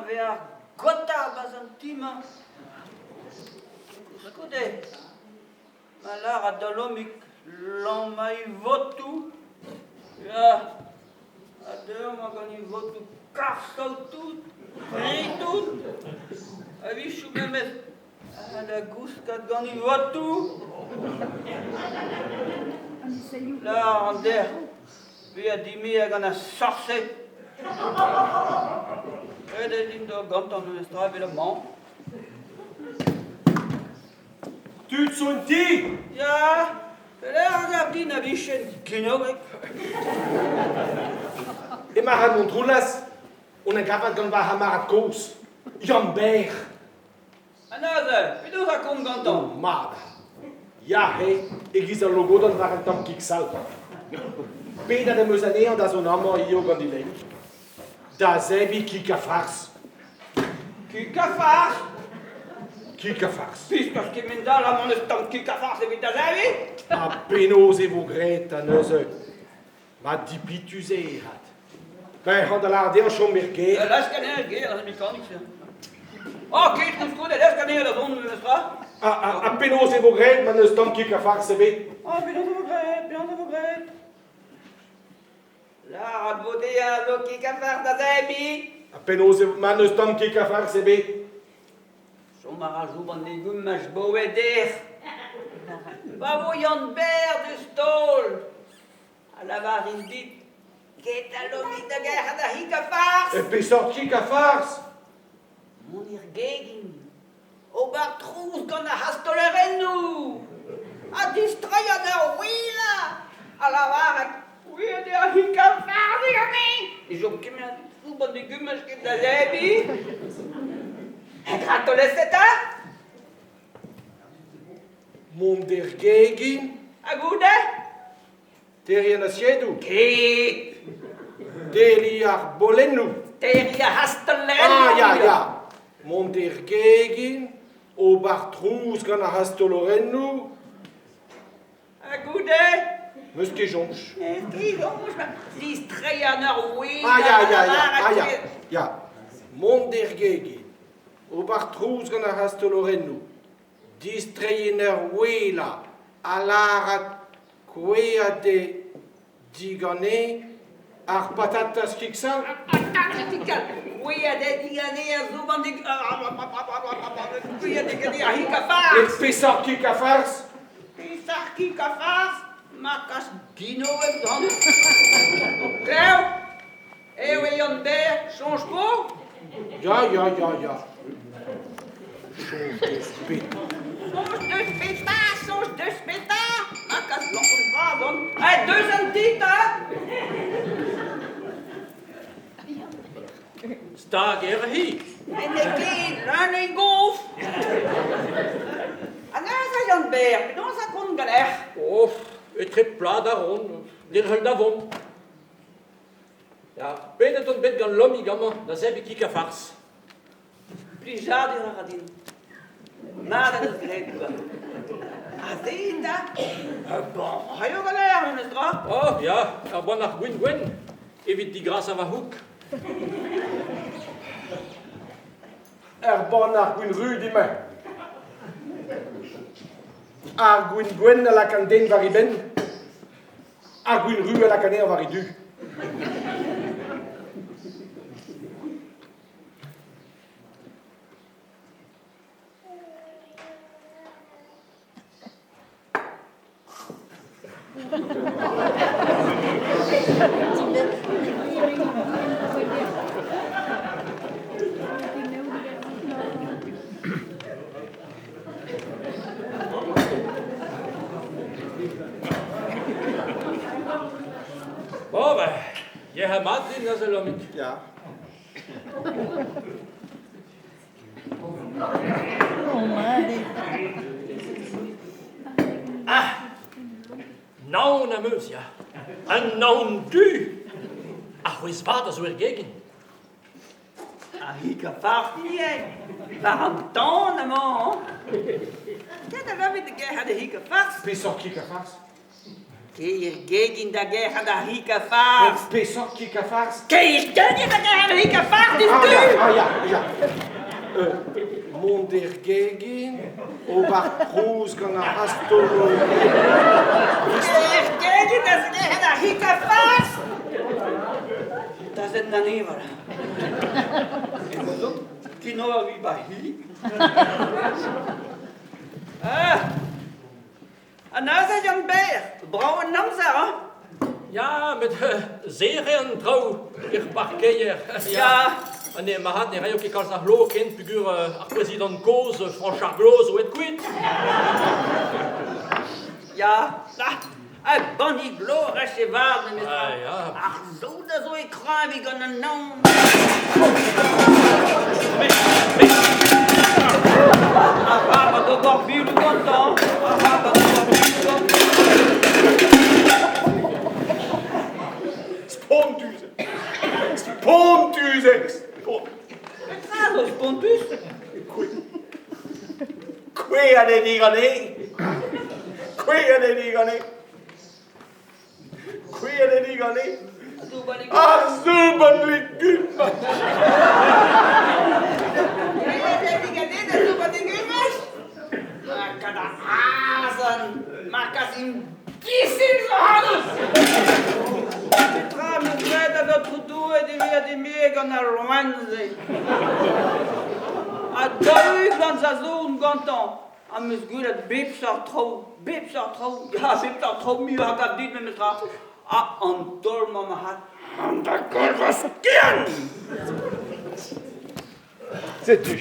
vez ar gotañ 'barzh an ti-mañ. Koulskoude, ma lâr a-daol-lomig lammañ e votoù, ya, ha deuomp gant e votoù karr-saout-tout, pri-tout, a-wechoù memes Ha da gouskat gant e votoù. Lâr an dec'h bezañ dimezet gant ar sorser. Ret eo din d'ober gantañ memestra evel amañ. Tud zo en ti? Ya, pelec'h a gav din a vijen genaoueg. Emañ ar Montroulez on a gavat gant va c'hamarad kozh, Yann-Ber. Ha neuze, penaos a kont gantañ? Oh, mat. Ya, he, e-giz al logodenn war un tamm kig-sall. Pedet em eus anezhañ da zont amañ hiziv gant e lein. Da zebriñ kig ha farz. Kig ha farz? Kig ha farz. Piskos kement-all amañ n'eus tamm kig ha farz evit da zebriñ? Ha penaos e vo graet da neuze? Ma dipitus eo avat. Peoc'h da lâret dezhañ chom er gêr. Lask anezhañ er gêr, ar mekanik-se. Oh, ket koulskoude, lask anezhañ da vont memestra. Ha, ha, ha penaos e vo graet ma n'eus tamm kig ha farz ebet? Ah, penaos e vo graet, penaos e vo graet? Lâret vo dezhañ zo kig ha farz da zebriñ. Ha penaos e ma n'eus tamm kig ha farz ebet? Chom a ra job an legumaj boet dec'h. Pa vo Yann-Ber deus taol. A lavarin dit, ket a lomit da gerc'hat ar c'hig a farz. E peseurt kig a farz? Mont er gegin, ober trouz gant ar c'hastolerennoù, ha distreiñ en ur ouelañ, ha lavaret Gouiet eo ar c'hig a farz ganin. Ne chom ket soup an legumaj ket da zebriñ. Gratolez eta? Mont er gegin. Ha goude? Terriñ an asiedoù. Ket. Terriñ ar bolennoù. Terriñ ar c'hastellennoù. Ah, ya, ya. Mont er gegin, ober trouz gant ar c'hastolorennoù. Ha goude? Meus ket soñj. Meus ket soñj, ma distreiñ an ur ouenn. Ah, ya, ya, ya, ah, ya, ya. Mont er gegin, ober trouz gant ar c'hastolorennoù. Distreiñ en ur ouelañ ha lâret kouezhañ dezhe diganin ar patatas kig-sall. Ar patatas kig-sall Kouezhañ dezhe diganin a zo gant Kouezhañ diganin ar c'hig ha farz. Met peseurt kig ha farz? Peseurt kig ha farz? Ma kas ginoet gant. Klev? Eo e Yann-Ber, soñj 'po? Ya, ya, ya, ya. Soñj deus bet. Soñj deus petra, soñj deus petra? Ma kas lampon bras on. Ha deus an ti 'ta! Stag eo hi. N'eo ket leun e gof. Ha neuze, Yann-Ber, penaos a kont galec'h? Oh, etre plad ha ront, derc'hel da vont. Ya, pedet on bet gant Lomig amañ da zebriñ kig ha farz. Plijadur a ra din. Mat en deus graet kwa. Aze 'ta Bon, eo ganeoc'h memes tra. Oh ya, ur bannac'h gwin gwenn evit digrasañ va c'houg. Ur bannac'h gwin ru din-me. Ar gwin gwenn a lak an den war e benn. Ar gwin ru a lak anezhañ war e du. Bon ben, yec'hed mat din neuze, Lomig. Ya. Ah! Naon am eus, ya. Un naon du! Ar c'hwezh vat a zo er gegin. Ar c'hig a farz ivez, war an tan amañ. Ket a lavit da gerc'hat ar c'hig a farz. Peseurt kig a farz? Kae er gegin da gerc'hat ar c'hig ha farz. Peseurt kig ha farz? Kae er gegin da gerc'hat ar c'hig ha farz Ah diouzhtu! ya, ah ya, ya. Mont er gegin, ober trouz gant ar c'hastolodenn. Kae er gegin da gerc'hat ar c'hig ha farz! Da zen d'an eval. Kino a vi ba c'hig. Ah! Ha neuze, Yann-Ber, brav an amzer, hein? Ya, met serr eo an traoù er parkeier. Ya. Ha ne, marc'had ne raio ket kalz a c'hlo ken peogwir ar prezidant kozh Fañch ar Gloz zo aet kuit. Ya, ah, ha bannig glorach e varn, memestra. Ah, ya. Ar saout a zo e kreñv gant an naon. Arabat ober biloù gantañ. Arabat ober biloù gantañ. Spontus! Spontus eo! Petra zo spontus? Kouezhet eo diganin! Kouezhet eo diganin! Kouezhet eo diganin! Ar soubenn legumaj! Kouezhet eo diganin ar soubenn legumaj? Lakaat ar azen ma kasin gisil zo ac'hanout! Petra am eus graet da Aotrou Doue devezh dimezet gant al loen-se? Ha daou-ugent a zo on gantañ. Am eus gwelet bep seurt traoù, bep seurt traoù, ya, bep seurt traoù muioc'h a gav dit memestra. Ha an taol-mañ ma c'had, an da goll va skiant! Setu.